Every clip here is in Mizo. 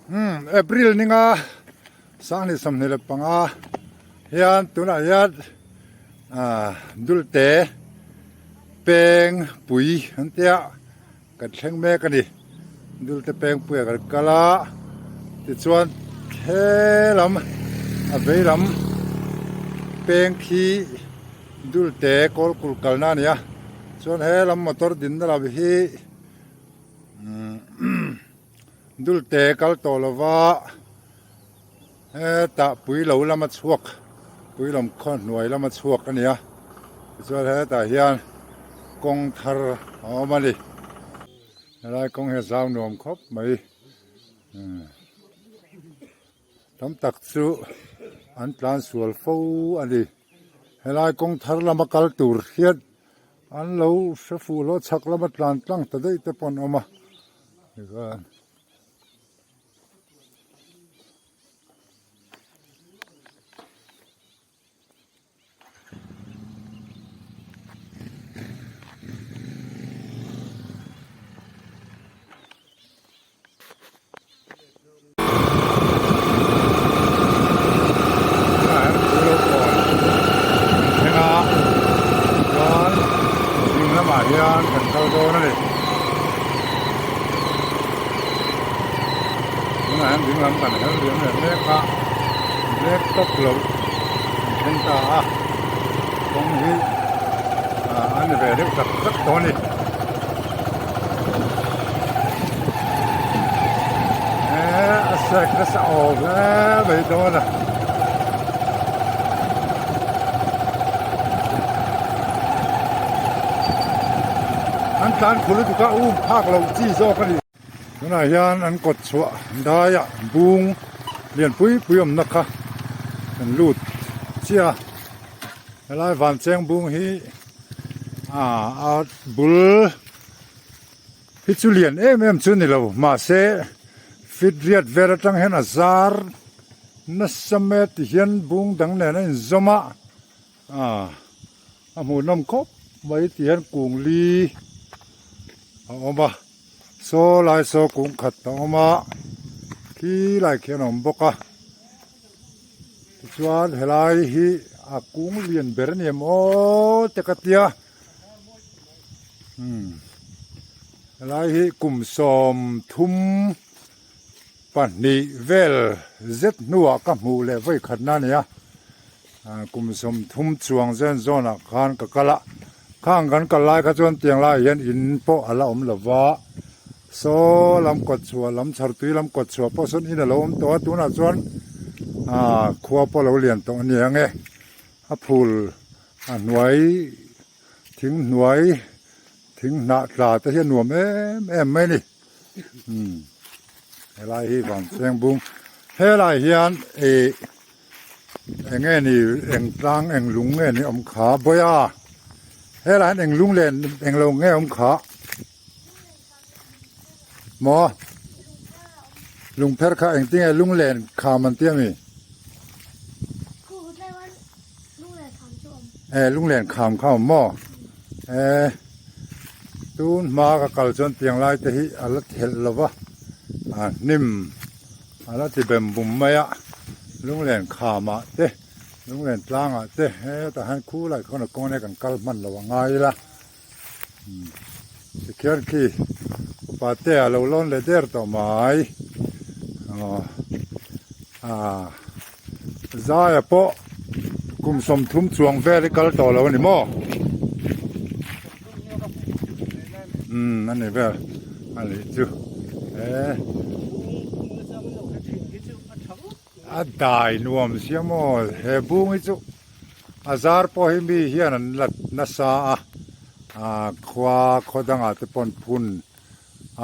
Umm April ninga sanghnih 25 hian tunah hian ah Dulte peng pui an tia kan thleng mek a ni Dulte peng pui ah kan kal a tichuan he lam a vei lam peng khi Dulte kawl kulh kalna a ni a chuan he lam motor dinna lam hi umm. Dulte kal tawh lova hetah Puilo lama chhuak Puilawm khaw hnuai lama chhuak a ni a tichuan hetah hian kawng thar a awm a ni helai kawng hi a zau nuam khawp mai tam tak chu an tlan sual fo a ni helai kawng thar lama kal tur hian An lo hre fuh hlawh chhak lama tlan tlang ta daih te pawh an awm a tikhan Tunah hian Puilo kawn kan thleng a chuan ding lamah hian kan kal dawn a ni tunah hian ding lam kan her liam leh mek a black top loh kan thleng ta a kawng hi ah a ni ve deuh tak tak tawh a ni. A sek nasa awm hle mai dawn a. An tlan khul lutuk a um phak loh chi zawk a ni. Tunah hian an kawt chhuah daiah bung lian pui pui awmna kha an lut chiah a. Helai vancheng bung hi a bul Hi chu lian em em chu ni lo mahse fit riat vel atang hian a zar nasa mai a ti hian bung dang nen a inzawm a ah a hmuhnawm khawp mai ti hian kung li a awm a saw lai saw kung khat a awm a khi lai khian a awm bawk a tichuan helai hi a kung lian ber a ni em aw te ka tia. Helai hi kum 32 vel zet hnuah ka hmuh leh vawi khatna a ni a kum 30 chuang zen zawnah khan ka kal a khang kan kal lai kha chuan tiang laiah hian in pawh a la awm lo va saw lam kawt chhuah lam chhar tui lam kawt chhuah pawh sawn in a lo awm tawh a tunah chuan ah khua pawh a lo lian tawh a ni ang e a phul. A hnuai thing hnuai thing hnah tla te hi a nuam em em mai a ni umm helai hi vangcheng bung helai hian ih eng nge ni eng tlang eng lung nge ni awm kha bawia helai hian eng lung leh eng lo nge awm kha maw lungpher kha engtinge lunglen kham an ti ami. E lunglen kham kha awm maw e tun hma ka kal chuan tiang lai te hi a la thelh lo va a hnim a la ti bem bum mai a lunglen kham ah te lunglen tlang ah te hetah hian khu lai khawn a kawng ania kan kal hman lo a ngai ila Tikhian khi upa te a lo lawn leh der tawh mai aw ah zaia pawh kum 30 chuang vel hi kal tawh lo a ni maw umm a ni vel a nih chu e a dai nuam sia maw he bung hi chu. A zar pawh hi mi hian an la nasa a, ah khua khaw dangah te pawh an phun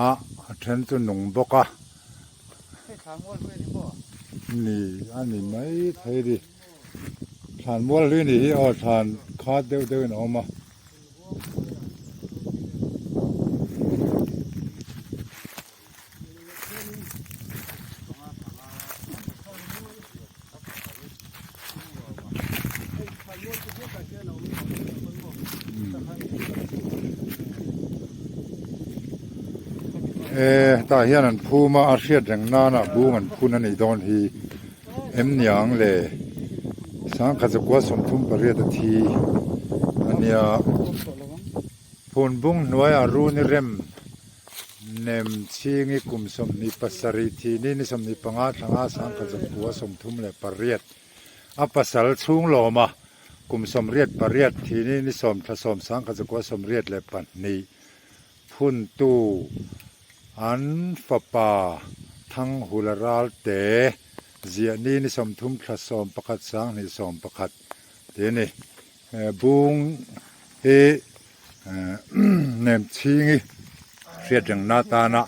a, a then chu nung bawk a. Ni a ni mai thei a ni, thlan mual hlui ni hi aw thlan khat deuh deuh in a awm a. E tah hian an phum a, a hriat reng nana bung an phun a nih dawn hi em niang le sangkhat zakua 38 a thi a nia. Phun bung hnuaiah run i rem nem chhingi kum 27 thi ni ni 25 thlanga sangkhat zakua 38 a pasal chhung lawma kum 88 thi ni ni sawm thla sawm sangkhat zakua 82 Phuntu an fapa Thanghula Ralte ziah ni ni 30 thla 11 sanghnih 11 tih a ni. Bung hi nem chhingi hriat rengna atana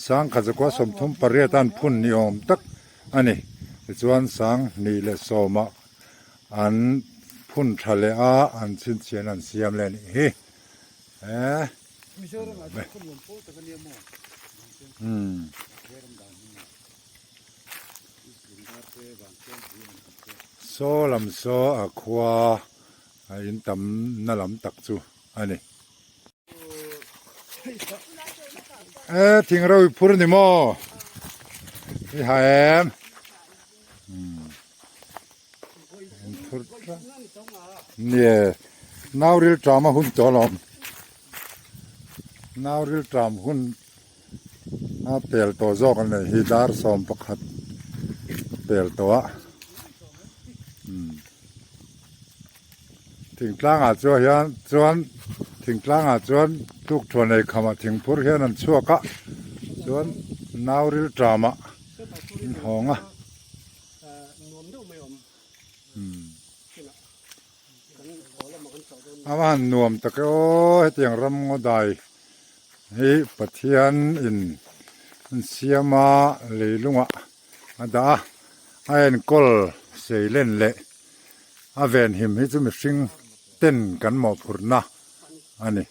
sangkhat zakua 38 an phun ni awm tak a ni. Tichuan sanghnih leh sawmah an phun tha leh a, an chhinchhiahna an siam leh a nih hi. Eh. Hmm. Saw lam saw a khua a in tam na lam tak chu a ni. Eh thing ro i phur ni maw? I ha em? Hmm. In phur tlang. Nie nau ril tram a hun tawh alawm. Nau ril tram hun a pel tawh zawk a nei hi dar 11 a pel tawh a. Thingtlangah chuan hian chuan thingtlangah chuan tukthuan ei khamah thingphur hian an chhuak a chuan nau ril tramah an hawng a. A va han nuam tak e aw hetiang ram ngaw dai hi Pathian in an siam a leilungah a dah a a enkawl seilen leh a venhim hi chu mihring ten kan mawhphurhna a ni.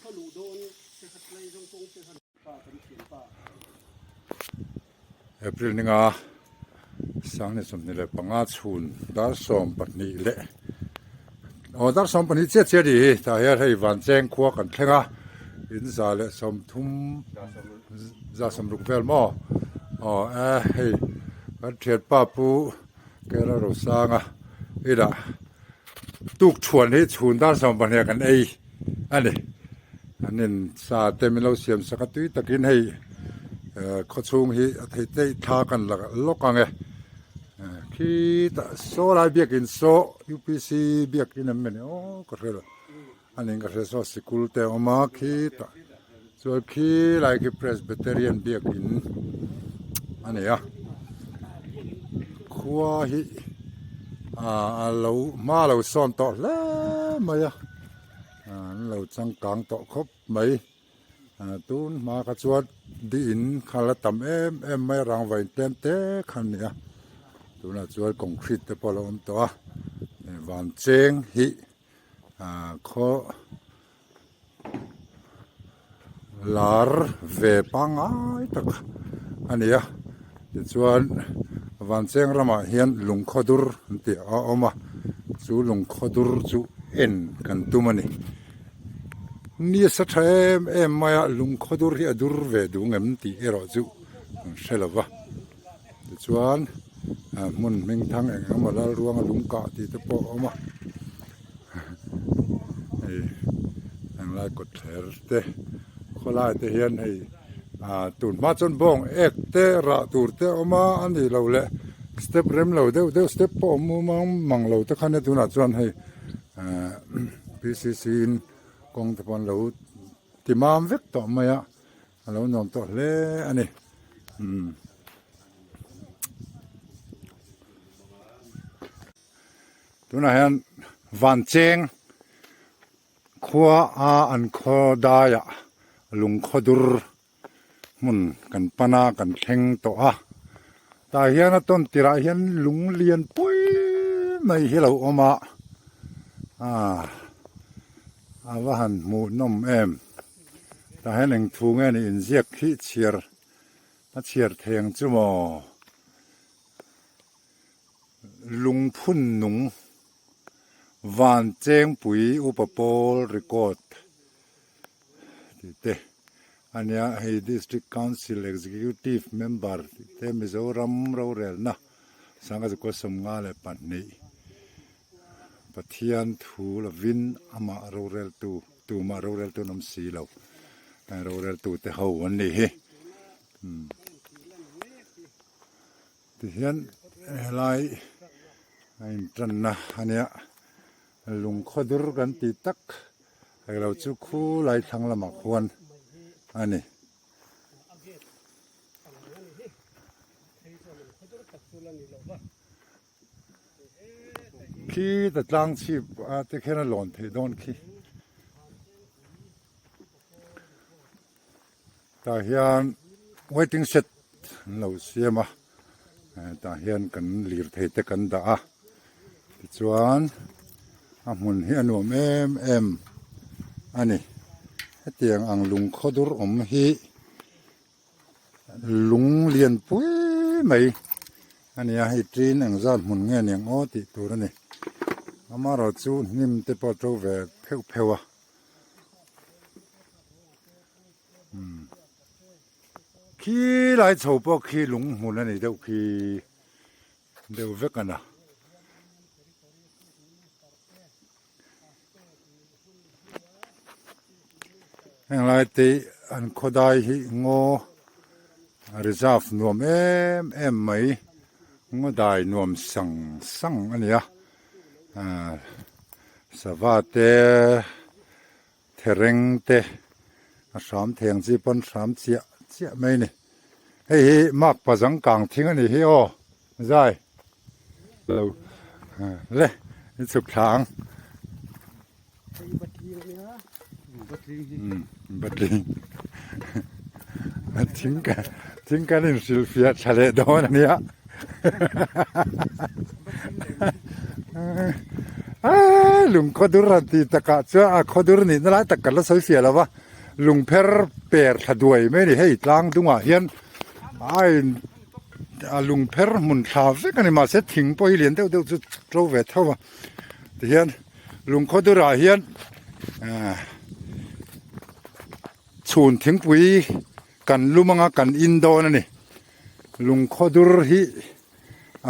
April ninga 2025 chhun dar 12 leh aw dar 12 chiah chiah a ni hi tah hian hei Vancheng khua kan thleng a in za leh 30 za 60 vel maw aw e hei kan thianpa pu Kera Rosanga inah tuk chhuan hi chhun dar 12 ah kan ei a ni. An in sa te min lo siam sak a tui takin hei khaw chhung hi a thei theih thla kan la lawk ang e khitah saw lai biakin saw U_P_C biakin an meni aw ka hre lo a ning ka hre saw sikul te a awm a khitah chuan khilai khi Presbyterian biakin a ni a khua hi ah a lo hma a lo sawn tawh hle mai a. An lo changkang tawh khawp mai. Tun hma kha chuan di in kha la tam em em mai a rangva in tlem te kha a ni a. Tunah chuan concrete te pawh a lo awm tawh a. Van cheng hi khaw lar ve pangngai tak a ni a. Tichuan van cheng ramah hian lungkhaw dur an tih a awm a chu lungkhaw dur chu en kan tum a ni. Ni a sa tha em em mai a lungkhaw dur hi a dur ve duh ngem tih erawh chu an hre lo va. Tichuan hmun hming thang eng emaw lal ruanga lung kah tih te pawh a awm a hei englai kawtthler te khawlai te hian hei ah tun hma chuan bawng ek te rah tur te a awm a a nih loh leh step rem lo deuh deuh step pawh a awm a mang lo te khan tunah chuan hei ah P_C_C in kawng te pawh an lo ti mam vek tawh mai a. A lo nuam tawh hle a ni. Umm. Tunah hian Vancheng khua a an khaw daiah lungkhaw dur hmun kan pan a kan thleng tawh a. Tah hian a tawn tirah hian lung lian pui mai hi a lo awm a. Aaa a va han hmuhnawm em. Tah hian eng thu nge ni inziak khi chhiar a chhiar thei ang chu maw? Lungphun nung Van Chengpui Upa Pawl record tih te a nia hei District Council Executive Member tih te Mizoram rorelna sangha zakua 52 Pathian thu lovin amah roreltu tumah roreltu an awm si lo roreltu te ho an nih hi umm tihian helai a intanna a nia lungkhaw dur kan tih tak Hei lo chu khu lai thlang lamah khuan a ni. Khi ta tlang chhip a te khian a lawn theih dawn khi. Tah hian waiting shed an lo siam a tah hian kan lirthei te kan dah a tichuan a hmun hi a nuam em em a ni hetiang ang lung khaw dur awm hi lung lian pui mai a ni a hei tin engzat hmun nge niang aw tih tur a ni amaherawhchu hnim te pawh a to ve pheuh pheuh a. Khi lai chho pawh khi lung hmun a ni deuh khi deuh vek a na. Heng lai te an khawdai hi ngaw reserve nuam em em mai ngaw dai nuam sang sang a ni a. Ahh sava te thereng te a hram theng chi pawn hram chiah chiah mai a ni hei hi mark pazang kang thing a nih hi aw zai lo le i chhuk thla ang batling thing kan thing kan inhrilh fiah tha leh dawn a nia lung khawdur han tih takah chuan a khawdur nihna lai tak kan la sawi fiah lo va lungpher per thla duai mai a ni hei tlang dungah hian a in a lungpher hmun thla vek a ni mahse thing pawh hi lian deuh deuh chu to ve tho a tihian Lungkhawdurah hian chhun thingpui kan lum anga kan in dawn a ni. Lungkhawdur hi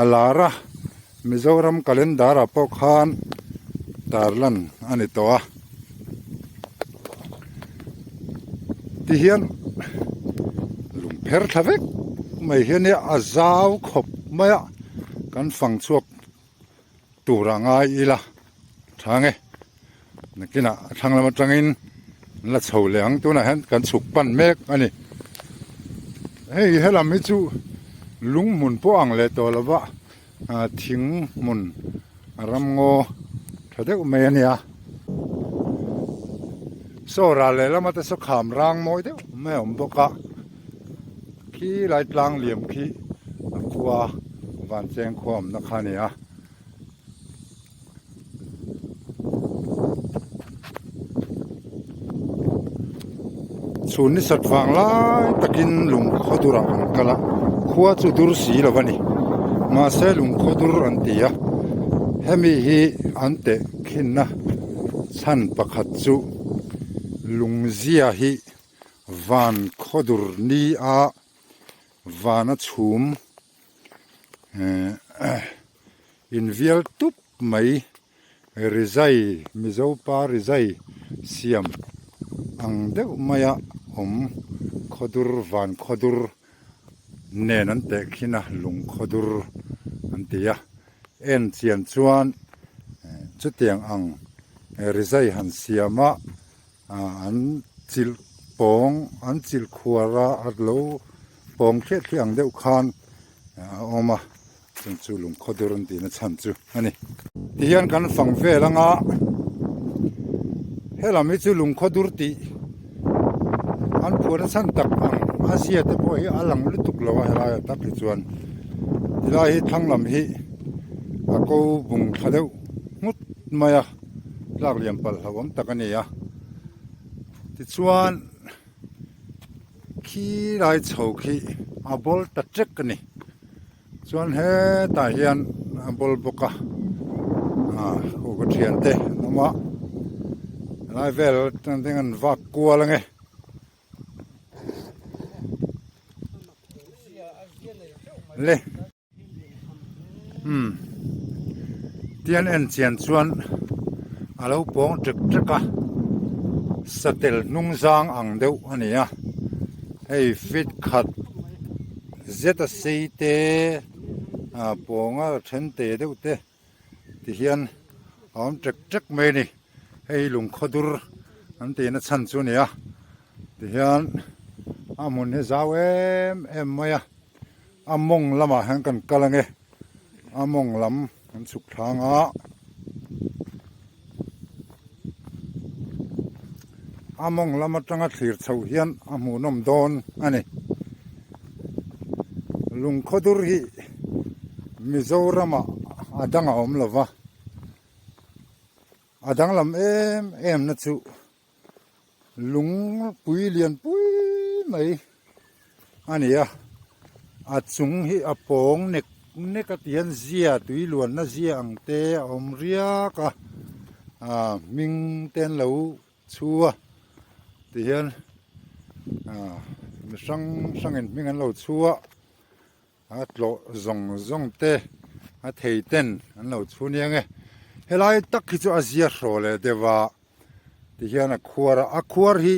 a lar a, Mizoram calendar ah pawh khan tarlan a ni tawh a. Tihian lungpher thla vek mai hian a zau khawp mai a, kan fang chhuak tur a ngai ila tha nge nakinah a thlang lam atangin an la chho leh ang tunah hian kan chhuk pan mek a ni hei helam hi chu lung hmun pawh ang leh tawh lova ah thing hmun ramngaw tha deuh mai a nia saw ral leh lama te saw kham rang mawi deuh mai a awm bawk a. Khi lai tlang liam khi a khua van cheng khua awmna kha a ni a. Chhun ni sat vang lai takin lungkhaw durah kan kal a, khua chu dur si lo a ni. Mahse lungkhaw dur an ti a, hemi hi an teh khinna chhan pakhat chu lungzia hi Van khawdur ni a vana chhum eh invial tup mai rizai Mizo pa rizai siam ang deuh maia awm khawdur van khawdur nen an teh khin a lung khawdur an ti a en chian chuan chutiang ang rizai han siam a. An chilh pawng an chilh khuar a a lo pawng thliah thliah ang deuh khan a awm a chung chu lungkhaw dur an tihna chhan chu a ni. Tihian kan fang vel anga helam hi chu lungkhaw dur tih an phuahna chhan tak ang a zia te pawh hi a lang lutuk lo a helaiah tak hi chuan tilai hi thlang lam hi a ko bung thla deuh nghut mai a. Tlak lian palh hlauhawm tak a ni a tichuan khi lai chho khi a bawl ta ṭek a ni chuan hetah hian a bawl bawk a ah khu ka thiante an awm a helai vel atang te hian an vak kual ange. Le umm tian en chian chuan a lo pawng ṭek ṭek a satel hnung zang ang deuh a ni a hei feet khat zet a sei te ah pawnga then te deuh te ti hian a awm ṭek ṭek mai a ni hei lungkhawdur an tihna chhan chu a ni a tihian a hmun hi zau em em mai a. A mawng lamah hian kan kal ange a mawng lam kan chhuk thlang a a mawng lam atanga thlir chhoh hian a hmuhnawm dawn a ni lungkhawdur hi Mizoramah a dang a awm lova a danglam em em na chu. Lungpui lian pui mai a ni a, a chung hi a pawng nek nek a ti hian zia tui luanna zia ang te a awm riak a, ah hming te an lo chhu a ti hian ah mi hrang hrangin hming an lo chhu a. A tlawh zawng zawng te a thei ten an lo chhu nia nge. Helai tak hi chu a zia hraw leh deuh a tihian a khuar a, a khuar hi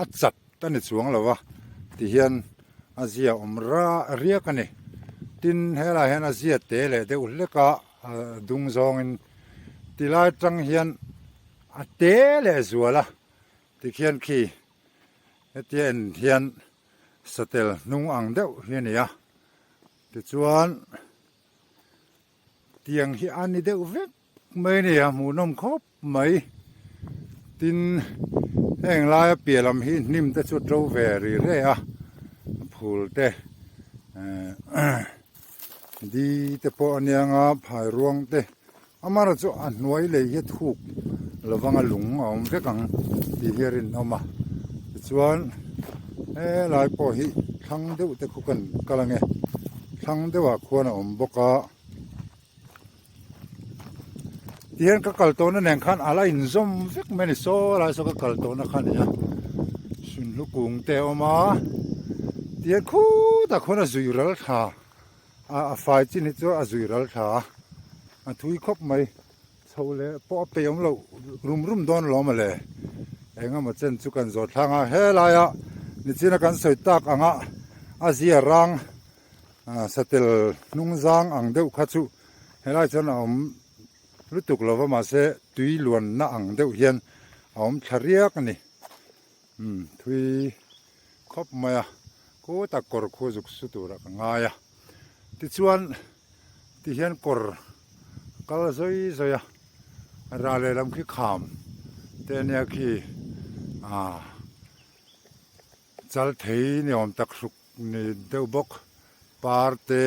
a chat a ni chuang lo a tihian a zia awm ra riak a ni. Tin helai hian a zia te leh deuh hlek a a dung zawngin tilai tang hian a te leh zual a tikhian khi hetia en hian Satel hnung ang deuh hi a ni a, tichuan tiang hi a ni deuh vek mai a ni a, hmuhnawm khawp mai. Tin, heng laia piah lam hi hnim te chu to ve ri re a, phul te eh di te pawh a nia nga phai ruang te. Amara chu a hnuai lei hi a thuk lovang a lung a awm vek ang tih hi a rinawm a tichuan helai pawh hi thlang deuh te khu kan kal ange thlang deuhah khuan a awm bawk a tihian ka kal tawhna nen khan a la inzawm vek mai a ni saw lai saw ka kal tawhna kha a ni a sunhlu kung te a awm a tihian khutah khuan a zui ral thla. A fai chin hi chu a zui ral tha a, a thui khawp mai. Chho leh pawh a peih awm loh rum rum dawn alawm a le. Eng emaw chen chu kan zawh thlang a, helaia nichina kan sawi tak anga a zia rang satel hnung zang ang deuh kha chu helai chuan a awm lutuk lova mahse tui luanna ang deuh hian a awm thla riak a ni. Umm thui khawp mai a khutah kawr khu zuk su turah ka ngai a tichuan tihian kawr kal zawi zawi a rah lehlam khi kham te ania khi ah chal thei ni awm tak hruk ni deuh bawk par te.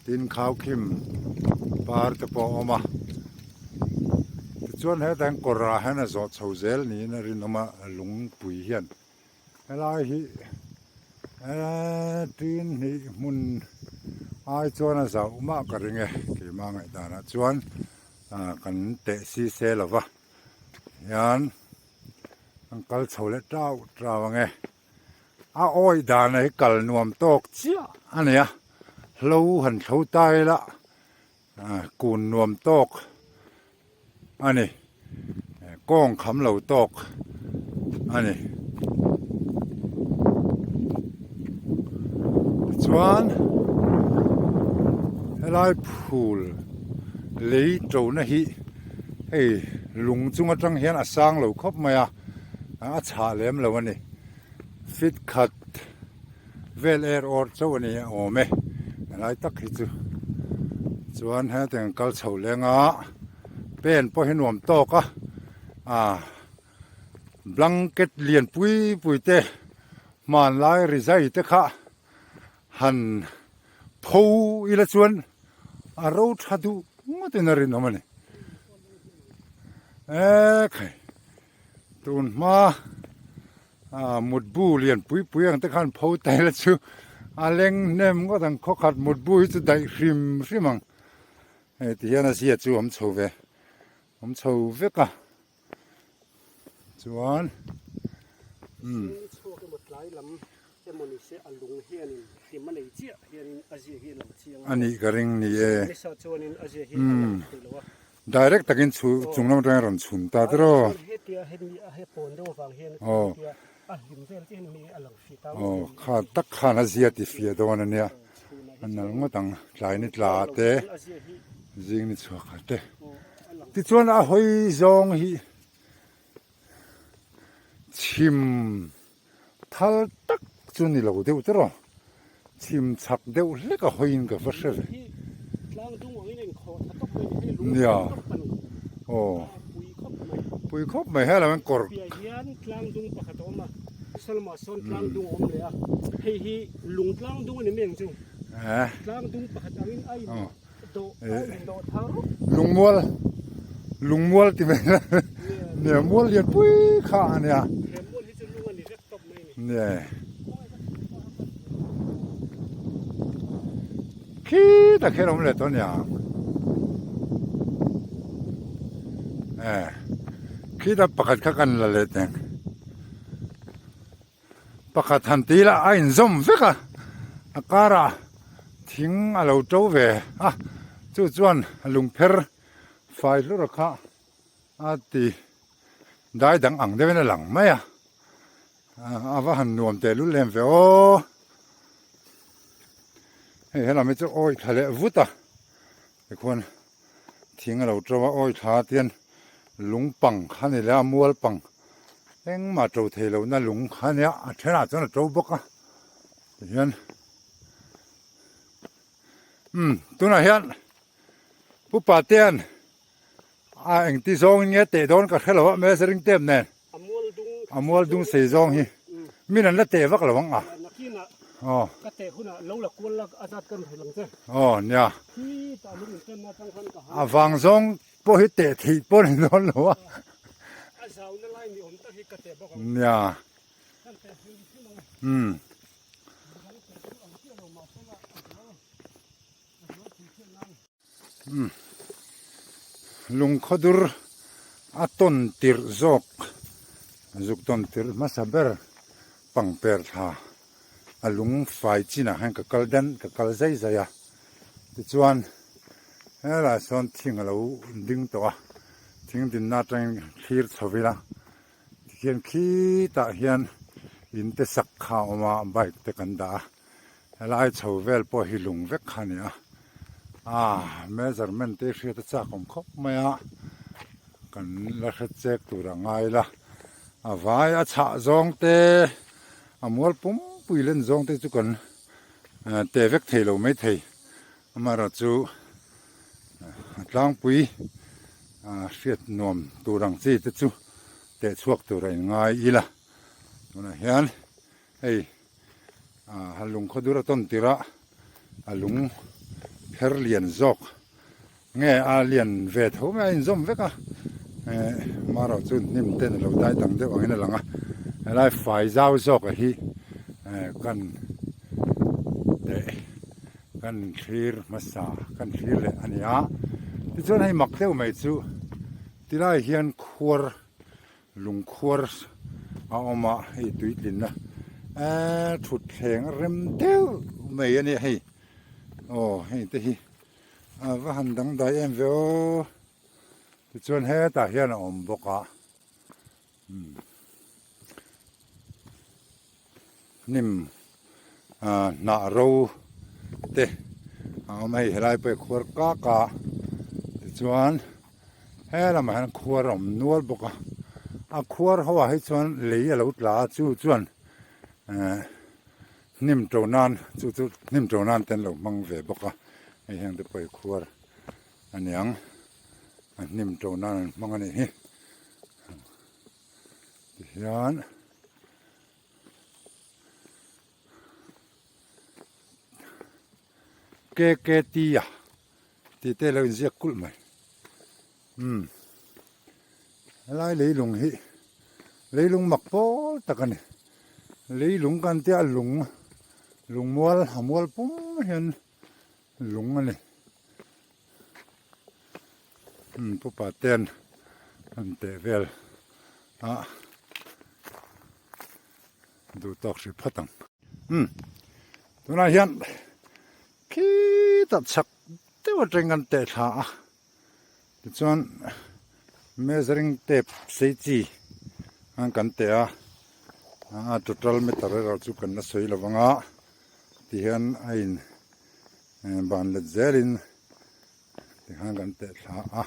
Tin khaukhim par te pawh a awm a, tichuan hetah hian kawr ah hian a zawh chho zel niin a rinawm a lungpui hian helai hi eee tin hnih hmun ai chuan a zauh mah ka ring e keimah ngaihdan ah chuan ah kan teh si se lo va hian an kal chho leh tau tau ang e. A awih dan hi kal nuam tawk chiah a ni a, hlo han thlo ta ila kun nuam tawk a ni, kawng kham lo tawk a ni. Tichuan helai phul lei tona hi hei lung chung atang hian a sang lo khawp mai a. A chhah lem lo a ni. Fit khat vel er awr chauh a ni a awm e. Helai tak hi chu chuan hetiang kal chho leng a pen pawh hi nuam tawk a ah blanket lian pui pui te hmanlai rizai te kha han pho ila chuan a ro tha duh ngawt in a rinawm a ni. Ekhai. Tun hma ah mutbu lian pui pui ang te khan pho tail a chu a leng hnem ngawt ang khawkhat mutbu hi chu daih hrim hrim ang hei ti hian a zia chu awm chho ve awm chho vek a chuan umm. Emaw ni se a lung hianin hlim a nei chiah hianin a zia hi a lang chiang a. A nih ka ring ni e. Nisa chuanin a zia hi a lang thei lo a. Direct takin chhu chung lam atangin a rawn chhun ta tiraw. Chuan hetia hemi a he pawn deuh avang hian hetia a hlim vel chiah hian mi a lang fih ta Aw kha tak khan a zia ti fiah dawn a nia. A nal ngawt ang tlai ni tla te zing ni chhuak te. Tichuan a hawi zawng hi Chhim thal tak chu ni lo deuh te rawh, chhim chhak deuh hlek a hawiin ka va hre ve. Nia, aw, pui khawp mai helai hian kawr. Lungmual lungmual ti mai la nia mual lian pui kha a nia nia khitah khian a awm leh tawh a nia e khitah pakhat kha kan la leh teng. Pakhat han tih lah a inzawm vek a, a karah thing a lo to ve a, chu chuan lungpher fai hlur a kha a ti dai dang ang deuhin a lang mai a, a va han nuam teh lul em ve aw, hei helam hi chu awi thla leh vut a. Tikhuan thing a lo to a, awi thla tian lung pang kha ni leh a, mual pang engmah to thei lohna lung kha a nia, a thenah chuan a to bawk a, tihian umm tunah hian Pu Patea'n a engti zawngin nge teh dawn ka hre lo a, measuring tape nen a mual dung sei zawng hi min an la teh vak lo ang a. Aw. Ka teh hunah lo la kual la a zat kan hrilh ang che. Aw nia. Khi tah lung in ṭanna atang khan ka ha. A vang zawng pawh hi teh theih pawh ni dawn lo a. A zauna lai ni awm tak hi ka teh bawk ang. Nia. Kan teh hrim hrim ang a. Umm. Midang teh chu ang chiah lo mahse la a zual a zual thei chiah nan. Umm. Lungkhawdur a tawn tirh zawk zuk tawn tirh hmasa ber pangper thla a lung fai chinah hian ka kal dan ka kal zai zai a tichuan helaiah sawn thing a lo ding tawh a thing dinna atangin thlir chho ila tikhian khitah hian in te sak kha a awm a bike te kan dah a. Helai chho vel pawh hi lung vek kha a ni a, ah measurement te hriat a chak awm khawp mai a, kan la hre chek tur a ngai la, a vai a chhah zawng te a mual pumpui len zawng te chu kan te vek thei lo mai thei, amaherawh chu a tlangpui hriat nuam tur ang chi te chu teh chhuak tur a inngai ila, tunah hian hei. A lung khaw dur a tawn tirh a, a lung pher lian zawk nge a lian ve tho mai a inzawm vek a, eh marawh chu hnim ten a lo dai dang deuh angin a lang a, helai fai zau zawk a hi eh kan teh kan thlir hmasa kan thlir leh a ni a, tichuan hei mak deuh mai chu tilai hian khuar Lungkhuar a awm a, hei tuitlinna eee thutthleng a rem deuh mai a nia hei aw hei te hi a va han dangdai em ve aw tichuan hetah hian a awm bawk a umm hnim ah hnah ro te a awm a hei helai pawh hi khuar kak a tichuan he lamah hian khuar a awm nual bawk a a khuar ho ah hi chuan lei a lo tla a chu chuan eh hnim to nan chu chu hnim to nan te an lo hmang ve bawk a hei heng te pawh hi khuar a niang a hnim to nan an hmang a nih hi tihian. KKT a tih te lo inziak kulh mai umm helai leilung hi leilung mak pawl tak a ni leilung kan tia lung lungmual a mual pum hian lung a ni umm pupa ten an teh vel a. Duh tawk hrih phawt ang. Umm tunah hian khitah chhak deuh atangin kan teh thla a tichuan measuring tape sei chi an kan teh a a total meter erawh chu kan la sawi lo vang a tihian a in ban let zelin tikhan kan teh thla a.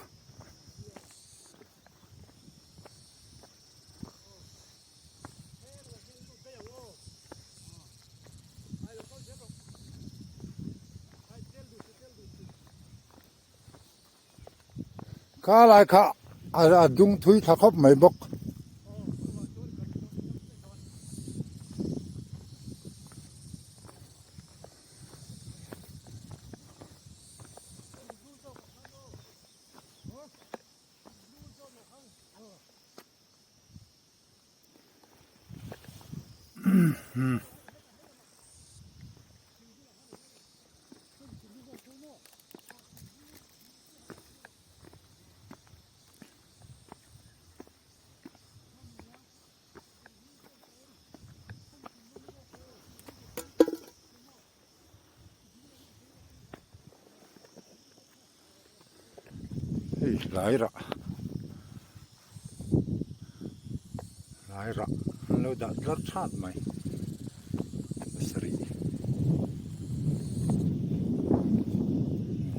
Kha lai kha a dung thui thla khawp mai bawk. Hei hlai rah hlai rah an lo dah tlar that mai pasarih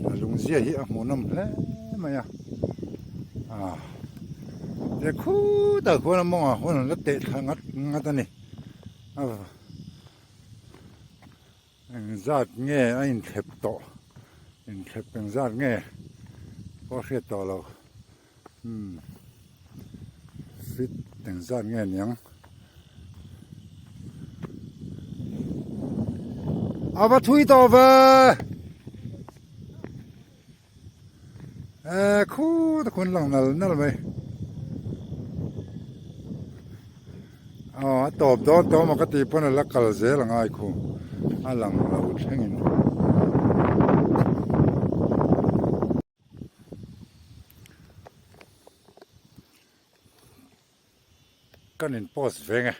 a lung zia hi a hmuhnawm hle mai a ah he khutah khuan a mawngah khuan an la teh thla ngat ngat a ni a. Engzat nge a inthlep tawh? Inthlep engzat nge pawh hriat tawh lo. Umm fit engzat nge niang? A va thui tawh ve! Eh khu ta khun lang nal nal mai. Aw a tawp dawn tawh maw ka tih pawn a la kal zel a ngai khu a lang lo thlengin. Kan in post veng e.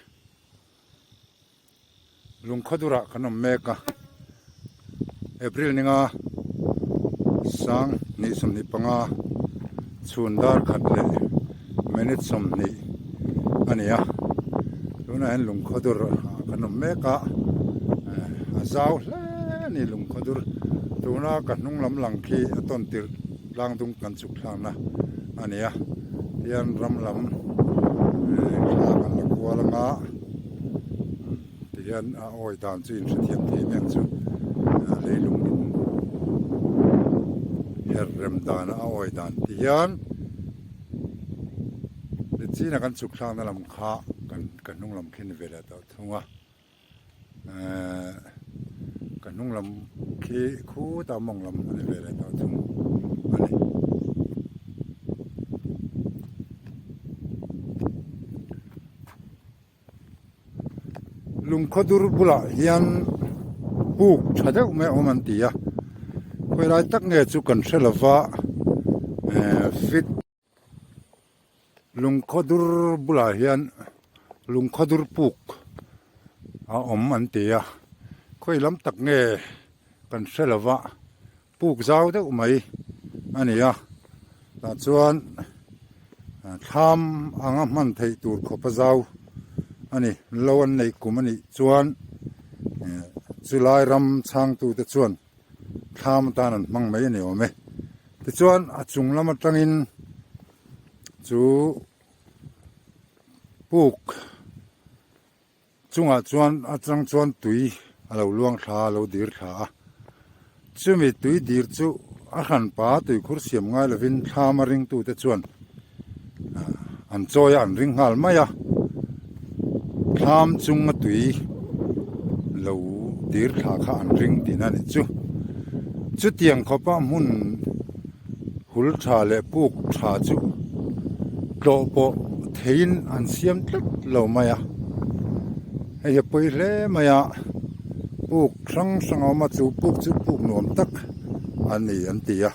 Lungkhawdurah kan awm mek a, April ninga sang hnih 25 chhun dar khat leh minute 20 a ni a, tunah hian Lungkhawdur ah kan awm mek a, a zau hle a ni Lungkhawdur tuna ka hnung lam lang khi a tawn tirh tlang dung kan chhuk thlakna a ni a, hian ram lam thla kan la kual anga. Tihian a awi dan chu inhrethiam thei mai ang chu leilung in her rem dan a awi dan tihian nichin a kan chhuk thlakna lam kha kan ka hnung lam khi ni ve leh tawh thung a ehh ka hnung lam khi khutah mawng lam a ni ve leh tawh thung a ni. Lungkhawdur bulah hian puk tha deuh mai a awm an ti a, khawi lai tak nge chu kan hre lova eh fit Lungkhawdur bulah hian lungkhawdur puk a awm an ti a, khawi lam tak nge kan hre lova puk zau deuh mai a ni a tah chuan thlam anga hman theih tur khawp a zau a ni lo an neih kum a nih chuan chulai ram chhangtu te chuan thlam atan an hmang mai a ni awm e tichuan a chung lam atangin chu puk Chungah chuan atang chuan tui a lo luang thla a, a lo dir thla a. Chumi tui dir chu a hranpa tuikhur siam ngai lovin thlam a ringtute chuan an chawi a, an ring nghal mai a. Thlam chunga tui lo dir thla kha an ring tihna a nih chu. Chutiang khawpa hmun hul tha leh puk tha chu tlawh pawh theiin an siam tlat lo mai a, hei hi a pawi hle mai a, puk hrang hrang a awm a chu puk chu puk nuam tak a ni an ti a,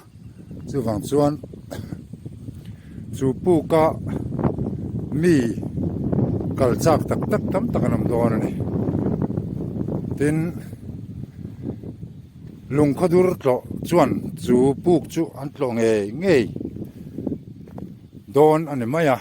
chuvang chuan chu puka mi kal chak tak tak tam tak an awm dawn a ni. Tin, lungkhawdur tlawh chuan chu puk chu an tlawh ngei ngei dawn a ni mai a.